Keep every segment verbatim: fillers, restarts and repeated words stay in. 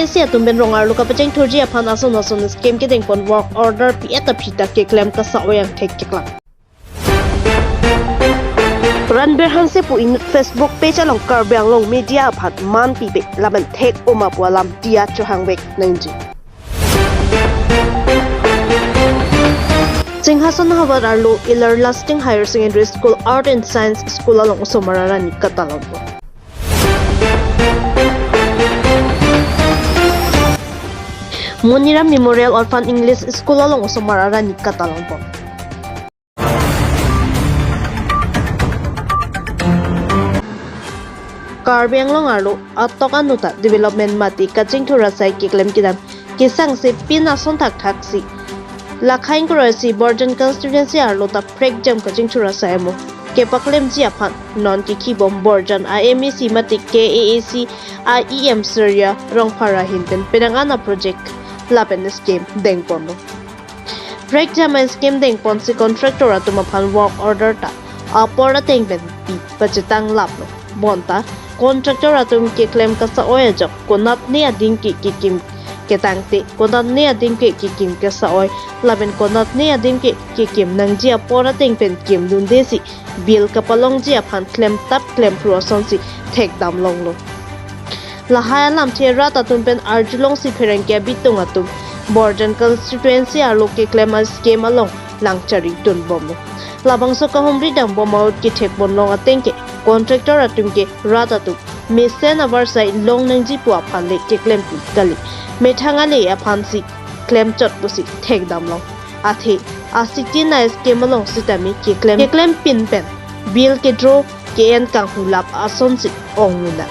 Isi atum pen rong arlo kapacheng thurji aphan ason ason scheme kedengpon work order pi-et aphi ta keklem kasa-oi angthek keklang. Ranbir Hanse pu inut Facebook page along Karbi Anglong media aphan man pipe lapen thek oma pu alam diya chohangvek nangji. Singhason havar arlo Ilar Lasting Higher Secondary School Art and Science School along osomar arani katalonpo. Moniram Memorial Orphan English School along osomar arani katalonpo. Karbi Anglong arlo atok anu ta development mate kachingthur asai keklem kedam kesangse pin ason thakthak si lakhain kura si Borjan constituency arlo ta prekjam kachingthur asai amo kepaklemji aphan non kekhibom Borjan a MAC mate KAAC a EM Surya Rongphar ahin pen penang ana project lapen scheme dengponlo. Prekjam a scheme dengponsi contractor atum aphan work order ta apor ateng pen pi pachetang laplo. Bonta contractor atum keklem kasa-oi ajok konatne adim ke kekim ketangte, konatne adim ke kekim kasa-oi lapen konatne adim ke kekim nangji apor ateng pen kimdundesi bill kapalongji aphan klemtap klemphru asonsi thekdam longlo. Lahai alamthe rat atum pen arjulongsi pherangke abitung atum Borjan constituency arlo keklem a scheme along langchari tunbomlo. Labangso kahumri dambom ahut kethekponlong ateng ke contractor atum ke rat atum mesen avarsai long nangji pu aphan le keklempi kali. Methang ale aphansi klemchot pusi thekdamlong. Athe asitin a scheme along sitame keklem keklem pin pen bill kedraw ke-en kanghulap asonsi ong nunat.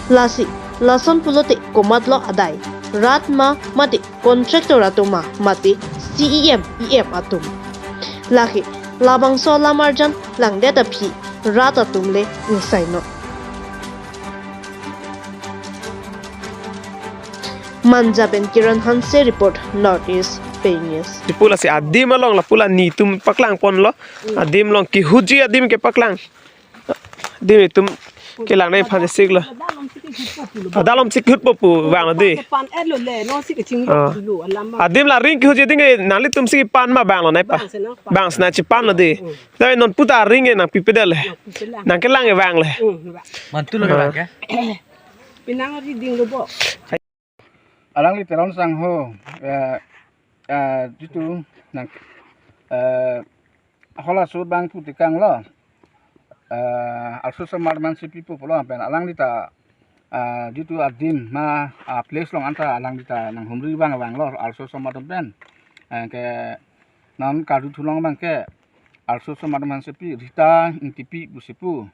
Lasi lason pulote komatlo adai, rat ma mate contractor atum ma mate CEM EM atum? Lake labangso alam arjan langdet aphi rat atum le ingsainot. Manja pen Kiran Hanse report, North East Pei News. Tipula si adim along lapula netum paklangponlo. Adim along kehuji adim kepaklang. Adim itum kelang nai phan siklo. Adalom si kehutpo pu vanglo dei. Pan etlo le, non si keching Ah. Lo alam ma. Adim la ring kehuji adim ke nanglitum si pan ma vanglo nai pa. Bang sena, pan. Bang sena chepanlo dei. Hmm. Tapi non puta ring ke nangpipedet le. Nangpipedet. Nangkelang ke vang le. Hmm, vang. Mantu lo Ah. Vang ke. Pinang riding lo bo. Alangli Teron Sangho, eh, eh, jitu nang, eh, halaso abang putekanglo, eh, arloso osomar man si pipo pulo pen alangli ta, eh, jitu adim ma, ah, place along anta alangli ta nanghumri vang vanglo arloso osomar atum pen. Eh, ke non karju thulong abang ke arloso osomar man si pi Rita Ingtipi pusi pu.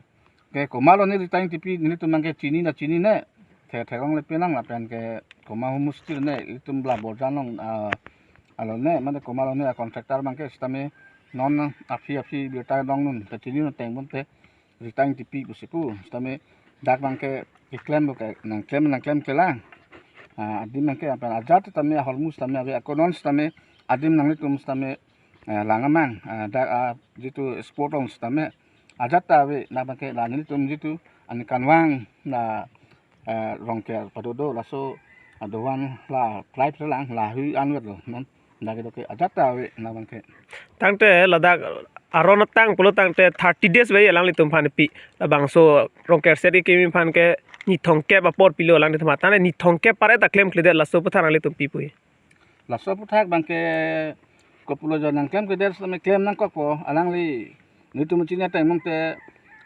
Ke komatlo ne Rita Ingtipi nelitum abang ke chini na chinine. Thek thek long le pinang lapen ke komat humus tir ne itum la Borjan along, ah, alo ne mane komatlo ne a contractor abang ke sitame non aphi aphi birta dong nun ke chini no teng bonte Rita Ingtipi pusi pu sitame dak abang ke keklem bo ke nangklem nangklem kelang. Ah, adim abang ke apen ajat tame ahormu sitame ave ako non sitame adim nanglitum sitame eh, lang amang, eh, dak, ah, jitu spot along sitame ajat ta ave nabang ke la nelitum jitu aningkanvang na, eh, Rongker padodo laso adovan la flight lang la hui anwet lo non dak kedo ke ajat ta ave nabang ke. Tangte ladak aron atang pulo tangte thirty days bai alanglitum aphan pi labangso Rongker set kekimi aphan ke ni thomkep apor pilo alanglitum aphan tangte ni thomkep par-et ta klemkledet laso aphuthak alanglitum pi pu. Laso aphuthak abang ke kopulo jon nangklemkledet sitame klem nangkokpo alangli nelitum chini ateng mong te,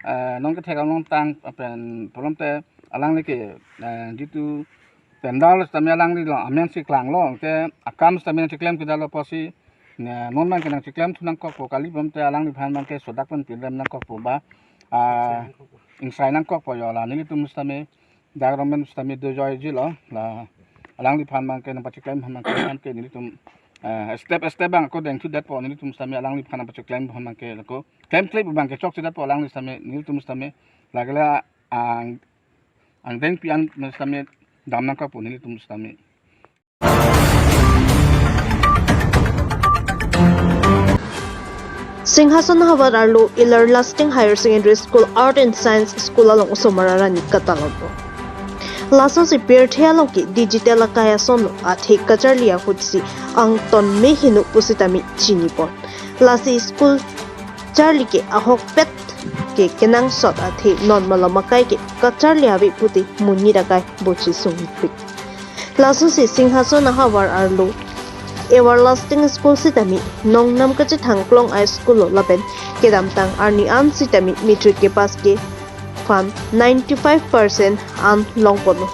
eh, non kethek along tang pen pulote alangli ke, eh, jitu pendal sitame alangli lo amen si klanglo ke akam sitame nangcheklemkledetlo pusi ne non abang ke nangcheklem thu nangkokpo kali pulote alangliphan abang ke sodak pen pilem nangkokpo ba, ah, ingsai nangkokpo jo la nelitum sitame dak romen sitame dojoiji lo la alangliphan abang ke nangpacheklem aphan abang ke nelitum, eh, step step abang ako dengthudetpo nelitum sitame alangliphan nangpacheklem aphan abang ke ako klemkle abang ke chokchedetpo alangli sitame nelitum sitame lake la ang angdengpi an sitame dam nangkokpo nelitum sitame. Singhason havar arlo Ilar Lasting Higher Secondary School Art and Science School along osomar arani katalonpo. Lasonsi pirthe along ke digital akai ason lo, athe kacharli ahutsi angton me heno pusitame chinipon. Lasi school charli ke ahokpet ke kenangsot athe non malom akai ke kacharli ave pute monit akai bochi sungpik. Lasonsi Singhason ahavar arlo Everlasting School sitame nongnam kachethang klong a-school lo lapen kedamtang arni an sitame matric kepass ke aphan ninety-five percent an longponlo.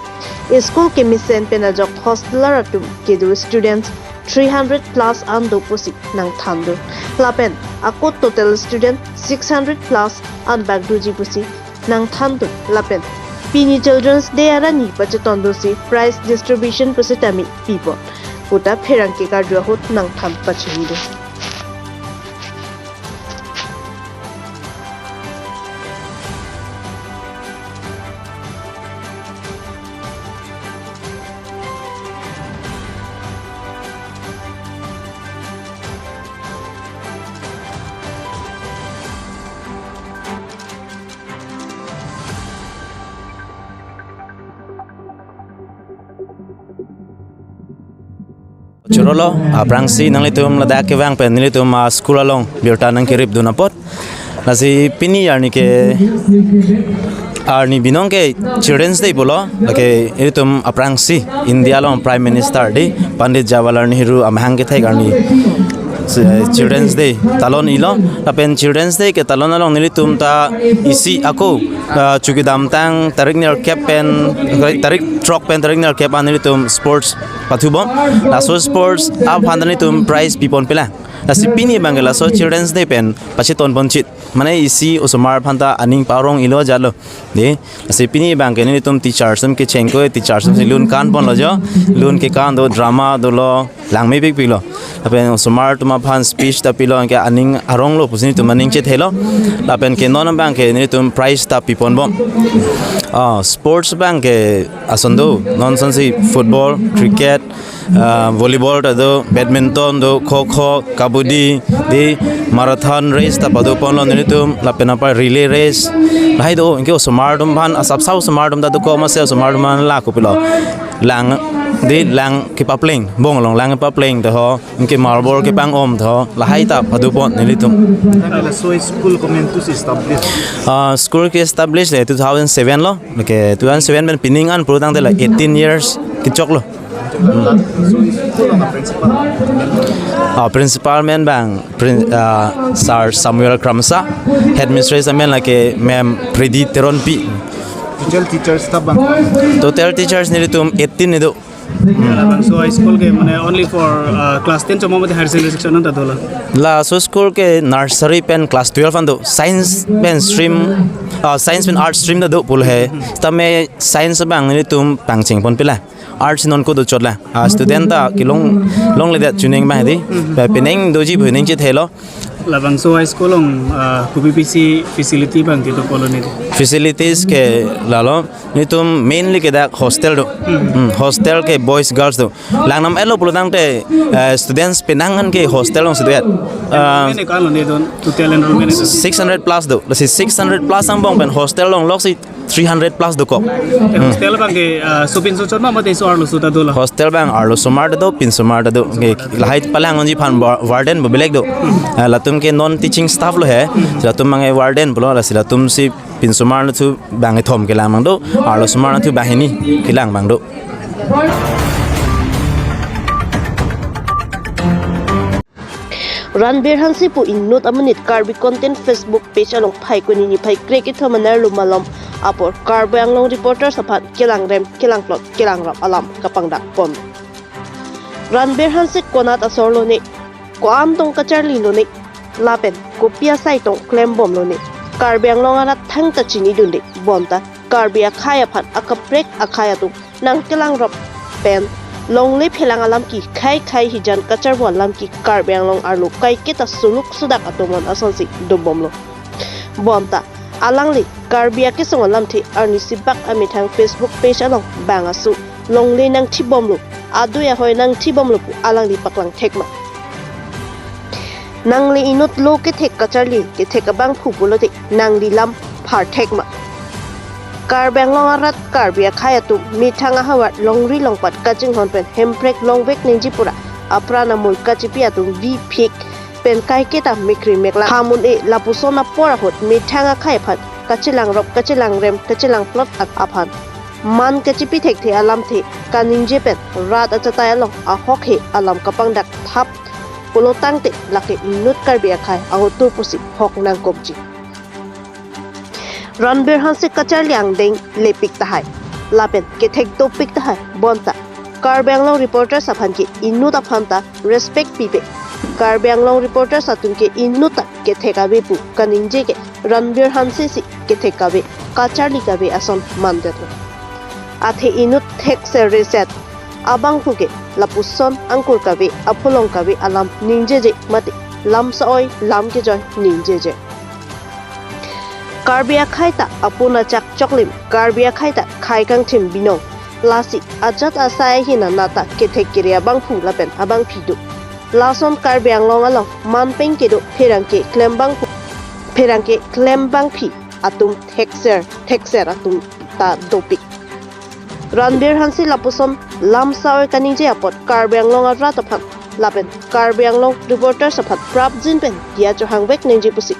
School kemesen pen ajok hosteler atum kedo students three hundred plus an do pusi nangthandun. Lapen ako total student six hundred plus an bak doji pusi nangthandun. Lapen pini Children's Day arni pachetondunsi prize distribution pusitame pipon puta pherangke karju ahut nangthan pachini dun. Chorolo, aphrangsi nanglitum ladak kevang pen nelitum a-school along birta nangkeripdun apot. Lasi pini arni ke arni binong ke Children's Day pulo, lake ilitum aphrangsi India along Prime Minister di Pandit Jawaharlal Nehru amahang kethek arni si, Children's Day talon ilo, lapen Children's Day ketalon along nelitum ta isi ako, ah, chu kedamtang tarik nerkep pen, tarik throk pen tarik nerkep an nelitum sports pathubom. Laso sports aphan ta nelitum prize pipon pila. Lasi pini abang ke laso Children's Day pen pachetonponchit. Mane isi osomar aphan ta aning parong ilo jalo. De, lasi pini abang ke nelitum teachers atum kechengkoi, teachers atumsi lun kanponlo jo. Lun kekan do, drama dolo, langmepikpiklo. Lapen osomar atum aphan speech ta pilo, anke aning aronglo pusi nelitum aning chethelo. Lapen ke non abang ke nelitum prize ta piponbom. Ah, sports abang ke ason do, non asonsi football, cricket, ah, volleyball ta do, badminton do, kho kho, kabaddi, de marathon race ta padoponlo nelitum, lapen apar relay race. Lahai do, anke osomar atum aphan, asapsap osomar atum ta dokok mase osomar atum aphan la kopilo. Lang, de lang kepapleng, bong along lang kepapleng ta ho, anke marble kepang-om ta ho, lahai ta padopon nelitum. Laso school komantusi establish? Ah, school ke-establish le two thousand seven lo, ke two thousand seven pen pining an pulotangte la eighteen years kechoklo. Ah, principal amen abang, prin-, ah, Sir Samuel Kramsa, headmistress amen lake Ma'am Pridi Teronpi. Total teachers ta bang? Total teachers nelitum eighteen ni do. Labangso a-school ke mane only for, uh, class ten chomong mate higher secondary section an ta dola? Laso school ke nursery pen class twelve an do. Science pen stream, uh, science pen arts stream ta do pulo he. Tame science abang nelitum pangchengpon pila. Arts non ko do chotla. Ah, student ta kelong, longledet chuning abang di. Pe-, penang doji bu neng chethelo. Labangso a-school along, ah, kopi pisi facility abang kedo pulo ne? Facilities ke lalo, nelitum mainly ke dak hostel do. Hmm. Hmm, hostel ke boys girls do. Langnam-etlo pulotangte, eh, students penang an ke hostel alongsi do-et. Ah, enrollment ke ko-an lo ne don, total enrollment ne don? Six hundred plus do. Lasi six hundred plus angbong pen hostel along loksi three hundred plus dokok. Eh, hostel abang ke, ah, sopinso chot ma mate so arloso ta dola? Hostel abang arlosomar ta do, pinsomar ta do. Ke lahai palang-unji aphan wa-, warden bo belek do. Ah, latum ke non teaching staff lo he. Latum abang ke warden pulo, lasi latumsi pinsomar nathu bangkethom kelang abang do, arlosomar nathu banghini kelang abang do. Ranbir Hanse pu inut amonit Karbi Content Facebook page along Phaikuni niphai kre-kethom anerlo malom apor Karbi Anglong Reporters aphan kelangrem, kelangplot, kelangrap alam kapangdakpon. Ranbir Hanse konat asor lone, ko-an tong kacharli lone, lapen kopi asai tong klembom lone, Karbi Anglong arat thangta chinidunde, bonta Karbi akhei aphan akaprek akhei atum nangkelangrap pen longle phelang alam ke khei khei hijan kacharbo alam ke Karbi Anglong arlo kaiketa suluk sudak atum an asonsi dobomlo. Bonta alangli Karbi akesung alamthe arnisi bak amethang Facebook page along bang aso longle nangthibomlo, adui ahoi nangthibomlo pu alangli paklang thekma. Nangli inut lo kethek kacharli kethek abangphu pulote nangli lam phar thekma. Karbi Anglong arat Karbi akhei atum methang ahavar longri longpat kachinghon pen hemprek longvek ningje pura apran amul kachepi atum vi phik pen kaiketa mekri meklang ham un-e lapuson apor ahut methang akhei aphan kachelangrop kachelangrem kachelangplot at aphan man kachepi thekthe alamthe kaningje pen rat achatai along ahokhe alam kapangdak thap pulo tangte lake inut Karbi akhei ahotur pusi hok nangkokji. Ranbir Hanse kacharli angdeng lepik tahai lapen kethek dopik tahai bonta Karbi Anglong reporters aphan ke inut aphan ta respect pipe. Karbi Anglong reporters atum ke inut ta kethek ave pu kaningje ke Ranbir Hanse si kethek kave kacharli kave ason mandetlo. Athe inut thekser reset abangphu ke lapuson angkur kave apholong kave alam ningjeje mate lam sa-oi lam kejoi ningjeje. Karbi akhei ta apun achak choklim, Karbi akhei ta khei kangthim binong. Lasi ajat asai ahin anat ta kethek kere abangphu lapen abangphi do. Lason Karbi Anglong along manpeng kedo pherangke klembangphu, pherangke klembangphi atum thekser thekser atum ta dopik. Ranbir Hanse lapuson lam sa-oi kaningje apot Karbi Anglong arat aphan lapen Karbi Anglong reporters aphan prapjin pen diya chohangvek ningje pusi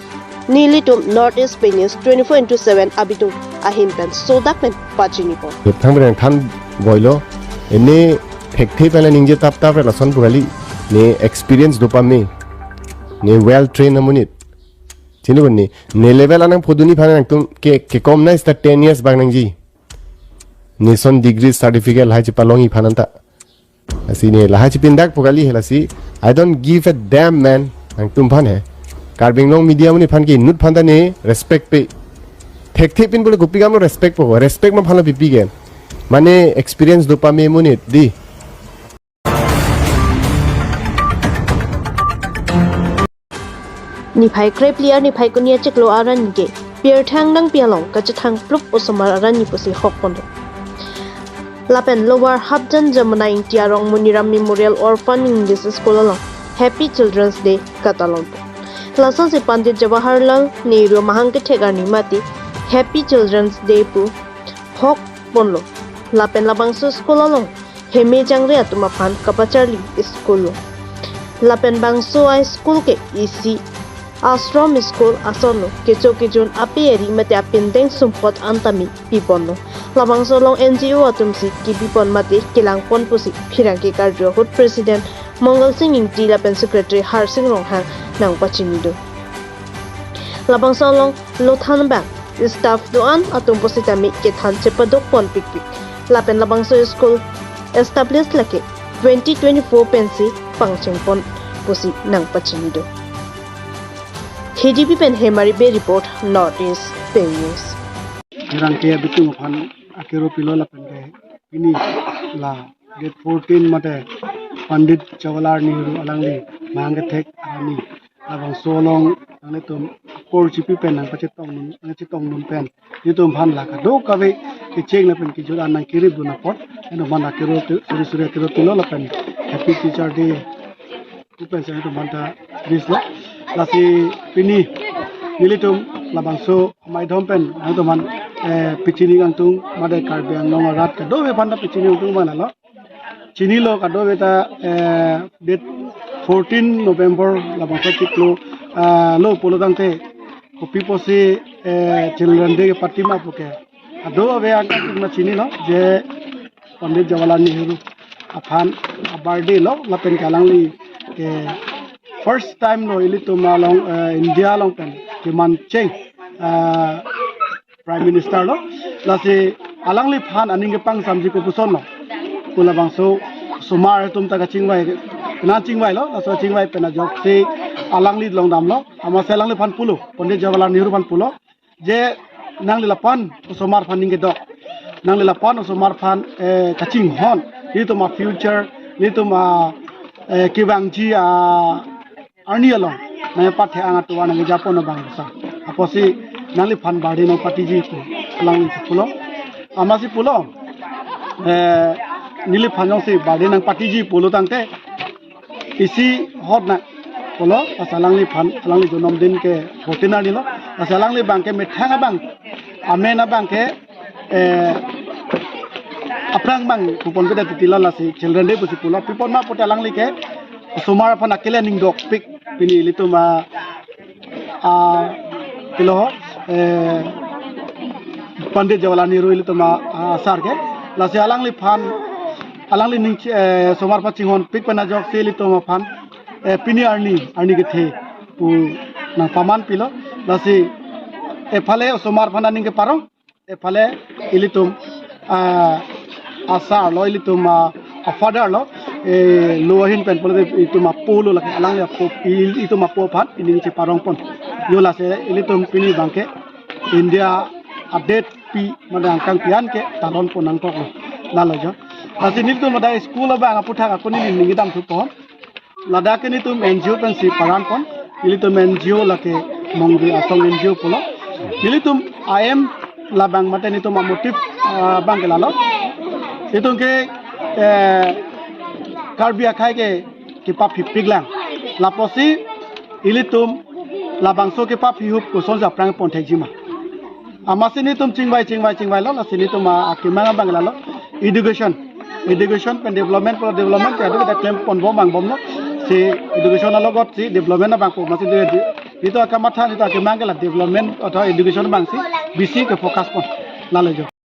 nelitum North East Pei News twenty-four into seven abitung ahin pen sodak pen pachinipon. Thang bereng than boilo. Ene thekthe pen ningje tap tap re lason pu kali. Ne experience dopame. Ne well trained amonit. Chini bonni. Ne level anang phodunji aphan nangtum ke, kekom na ista ten years bang nangji. Neson degree certificate lahai chepalongji aphan anta. Lasi ne lahai chepindak pu kali he lasi. I don't give a damn, man. Nangtum aphan he. Karbi Anglong media amonit aphan ke inut aphan ta ne respect pe. Thekthe pin bole kopi kamlo respect po. Respect ma aphan lo pipi ke. Mane experience dopame amonit dei. Niphai krephli arni Phaikuni achiklo arni ke pirthang nangpi along kachethang plup osomar arni pusi hokponlo. Lapen Lower Hapjan Jamuna Ingti arong Moniram Memorial Orphan English School along Happy Children's Day katalonpo. Lasonsi Pandit Jawaharlal Nehru mahang kethek arni mate Happy Children's Day pu hokponlo. Lapen labangso school along heme jangre atum aphan kapacharli school lo. Lapen bangso a-school ke isi ashram school asonlo, kecho kejun ape ari mate apindeng sumpot antame piponlo. Labangso along N G O atumsi kepipon mate kelangpon pusi pherangke karju ahut President Mongal Sing Ingti lapen Secretary Harsing Ronghang nangpachini do. Labangso along lothan abang staff do-an atum pusitame kethan chepadokpon pikpik. Lapen labangso school establish lake twenty twenty-four pensi pangchengpon pusi nangpachini do. K D P pen Hemari Bey report, North East Pei News. Pherangke abitung aphan akero pilo lapen ke pini la date fourteen mate Pandit Jawaharlal Nehru alangli mahang kethek arni labangso along nanglitum akor chipi pen nangpachetong nun, nangchetong nun pen nelitum aphan la kadokave kecheng lapen kejut an nangkiri dun apot nelitum aphan akero suri suri akero pilo lapen Happy Teacher Day pu pensi nelitum aphan ta wish lo. Lasi pini nelitum labangso maidhom pen nelitum aphan, eh, pachini kangtung mate Karbi Anglong arat kadokave aphan ta pachini kangtung abang lalo. Chinilo kadokave ta, eh, date fourteen November labangso achiklo, ah, lo pulo tangte kopi pusi, eh, Children Day party ma puke. Kadokave angka chinilo je Pandit Jawaharlal Nehru aphan a-birthday lo lapen ke alangli ke first time lo ilitum along, eh, India along pen kemancheng, ah, Prime Minister lo. Lasi alangliphan aning kepangsamji kopuson lo pu labangso osomar atum ta kachingvai, nangchingvailo, laso chingvai pen ajoksi alangli longdamlo, amatsi alangliphan pulo, Pandit Jawaharlal Nehru aphan pulo je nangli lapu-an osomar aphan ning kedok, nangli lapu-an osomar aphan, eh, kachinghon, nelitum a-future, nelitum a, eh, kevangji a arni along nangpathe-ang atovar nangkejapon abang sa. Apotsi nangliphan birthday nangpatiji pu alanglisi pulo. Amatsi pulo, eh, neliphan jongsi birthday nangpatiji pulo tangte isi hot na pulo, pas alangliphan, alangli jonamdin ke fourteen arni lo, pas alangli abang ke methang abang, amen abang ke eh, aphrang abang pupon peda titilo lasi Children Day pusi pulo. Pipon ma pute alangli ke osomar aphan akele aning dokpik pini ilitum a, a, pilo, eh, Pandit Jawaharlal Nehru ilitum a, a, sar ke. Lasi alangliphan, alangli ning, eh, osomar aphan chinghonpik pen ajoksi ilitum aphan, eh, pini arni, arni kethe pu nangpaman pilo. Lasi ephale osomar aphan aning keparong, ephale ilitum, ah, asar lo, ilitum, ah, a father lo, eh, lo ahin pen pulote itum apo lo lake, alangli apo, il-, itum apo aphan ining cheparong pon. Jo lasi ilitum pini abang ke India adet pi mane angkang pi-an ke talon pon nangkok lo. Lalo jo. Lasi nelitum ladak school abang aphuthak ako neli ning kedam thu pon. Ladak ke nelitum N G O pensi paran pon. Nelitum N G O lake Mongri Asong N G O pulo. Nelitum aim labang mate nelitum amotive, ah, abang ke lalo. Itum ke, eh, Karbi akhei ke kepaphipik lang. Lapusi ilitum labangso kepaphi ahup kosonsi aphrang pon thekji ma. Amatsi nelitum chingvai, chingvai, chingvailo, lasi nelitum a, akemang abang lalo. Education. Education pen development, pro development ke adu kita klem pon bom abang bomlo. Si education alogotsi development abang po, amatsi de, de, nelitum akamatha, nelitum akemang ke la development athwa education abangsi bisi kefocus pon. Lalo jo.